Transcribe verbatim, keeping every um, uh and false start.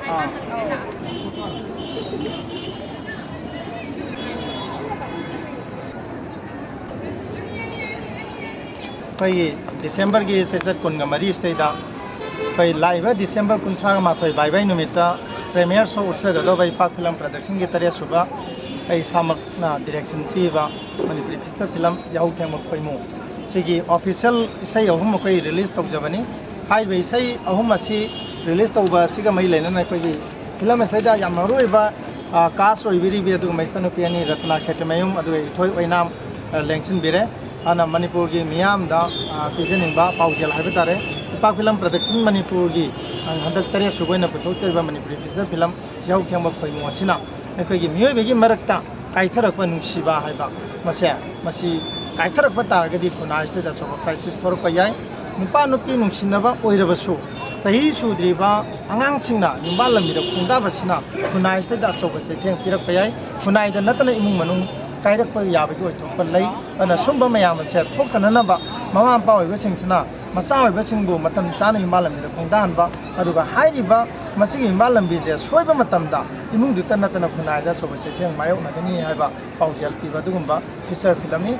ꯑꯥ꯫ ꯑꯩꯈꯣꯏꯒꯤ ꯗꯤꯁꯦꯝꯕꯔꯒꯤ ꯆꯩꯆꯠ ꯀꯨꯟꯒ ꯃꯔꯤꯁꯤꯗꯩꯗ ꯑꯩꯈꯣꯏ ꯂꯥꯛꯏꯕ ꯗꯤꯁꯦꯝꯕꯔ ꯀꯨꯟꯊ꯭ꯔꯥꯒ ꯃꯥꯊꯣꯏ ꯕꯥꯏ ꯕꯥꯏ ꯅꯨꯃꯤꯠꯇ premiere show ꯎꯠꯆꯒꯗꯧꯕ ꯏꯄꯥꯛ ꯐꯤꯂꯝ productionꯒꯤ ꯇꯔꯦꯠ ꯁꯨꯕ ꯑꯩ ꯏꯁꯥꯃꯛꯅ direction ꯄꯤꯕ ꯃꯅꯤꯄꯨꯔꯤ feature film ꯌꯥꯍꯧ ꯊꯦꯡꯕ ꯈꯣꯏꯃꯨ ꯁꯤꯒꯤ official ꯏꯁꯩ ꯑꯍꯨꯝ ꯑꯩꯈꯣꯏ release ꯇꯧꯖꯕꯅꯤ꯫ ꯍꯥꯏꯔꯤꯕ ꯏꯁꯩ ꯑꯍꯨꯝ ꯑꯁꯤ release ꯇꯧꯕ ꯑꯁꯤꯒ ꯃꯔꯤ ꯂꯩꯅꯅ ꯑꯩꯈꯣꯏꯒꯤ film ꯑꯁꯤꯗ ꯌꯥꯝ ꯃꯔꯨꯑꯣꯏꯕ, ꯑ, cast ꯑꯣꯏꯕꯤꯔꯤꯕꯤ ꯑꯗꯨꯒ ꯃꯩꯁꯅꯨꯄꯤ ꯑꯅꯤ ꯔꯇꯅꯥ ꯈꯦꯇ꯭ꯔꯤꯃꯌꯨꯝ ꯑꯗꯨꯒ ꯏꯊꯣꯏ ꯑꯣꯏꯅꯥꯝ, ꯑ, ꯂꯦꯡꯁꯤꯟꯕꯤꯔꯦ꯫ ꯑꯗꯨꯅ ꯃꯅꯤꯄꯨꯔꯒꯤ ꯃꯤꯌꯥꯝꯗ, ꯑ, ꯄꯤꯖꯅꯤꯡꯕ ꯄꯥꯎꯖꯦꯜ ꯍꯥꯏꯕ ꯇꯥꯔꯦ, ꯏꯄꯥꯛ ꯐꯤꯂꯝ production ꯃꯅꯤꯄꯨꯔꯒꯤ, ꯑ, ꯍꯟꯗꯛ ꯇꯔꯦꯠ ꯁꯨꯕ ꯑꯣꯏꯅ ꯄꯨꯊꯣꯛꯆꯔꯤꯕ ꯃꯅꯤꯄꯨꯔꯤ feature film ꯌꯥꯍꯧ ꯊꯦꯡꯕ ꯈꯣꯏꯃꯨ ꯑꯁꯤꯅ ꯑꯩꯈꯣꯏꯒꯤ ꯃꯤꯑꯣꯏꯕꯒꯤ ꯃꯔꯛꯇ ꯀꯥꯏꯊꯔꯛꯄ ꯅꯨꯡꯁꯤꯕ ꯍꯥꯏꯕ ꯃꯁꯦ, ꯃꯁꯤ ꯀꯥꯏꯊꯔꯛꯄ ꯇꯥꯔꯒꯗꯤ ꯈꯨꯟꯅꯥꯏꯁꯤꯗ ꯑꯆꯧꯕ crisis ꯊꯣꯔꯛꯄ ꯌꯥꯏ꯫ ꯅꯨꯄꯥ ꯅꯨꯄꯤ ꯅꯨꯡꯁꯤꯅꯕ ꯑꯣꯏꯔꯕꯁꯨ ꯆꯍꯤ ꯁꯨꯗ꯭ꯔꯤꯕ ꯑꯉꯥꯡꯁꯤꯡꯅ ꯌꯨꯝꯕꯥꯜ ꯂꯝꯕꯤꯗ ꯈꯣꯡꯗꯥꯕꯁꯤꯅ ꯈꯨꯟꯅꯥꯏꯁꯤꯗ ꯑꯆꯧꯕ ꯆꯩꯊꯦꯡ ꯄꯤꯔꯛꯄ ꯌꯥꯏ꯫ ꯈꯨꯟꯅꯥꯏꯗ ꯅꯠꯇꯅ ꯏꯃꯨꯡ ꯃꯅꯨꯡ ꯀꯥꯏꯔꯛꯄ ꯌꯥꯕꯒꯤ ꯑꯣꯏꯊꯣꯛꯄ ꯂꯩ꯫ ꯑꯗꯨꯅ ꯁꯨꯝꯕ ꯃꯌꯥꯝ ꯑꯁꯦ ꯊꯣꯛꯇꯅꯅꯕ ꯃꯃꯥ ꯃꯄꯥ ꯑꯣꯏꯕꯁꯤꯡꯁꯤꯅ ꯃꯆꯥ ꯑꯣꯏꯕꯁꯤꯡꯕꯨ ꯃꯇꯝ ꯆꯥꯅ ꯌꯨꯝꯕꯥꯜ ꯂꯝꯕꯤꯗ ꯈꯣꯡꯗꯥꯍꯟꯕ, ꯑꯗꯨꯒ ꯍꯥꯏꯔꯤꯕ ꯃꯁꯤꯒꯤ ꯌꯨꯝꯕꯥꯜ ꯂꯝꯕꯤꯁꯦ ꯁꯣꯏꯕ ꯃꯇꯝꯗ ꯏꯃꯨꯡꯗꯨꯇ ꯅꯠꯇꯅ ꯈꯨꯟꯅꯥꯏꯗ ꯑꯆꯧꯕ ꯆꯩꯊꯦꯡ ꯃꯥꯌꯣꯛꯅꯒꯅꯤ ꯍꯥꯏꯕ ꯄꯥꯎꯖꯦꯜ ꯄꯤꯕ ꯑꯗꯨꯒꯨꯝꯕ feature filmꯅꯤ꯫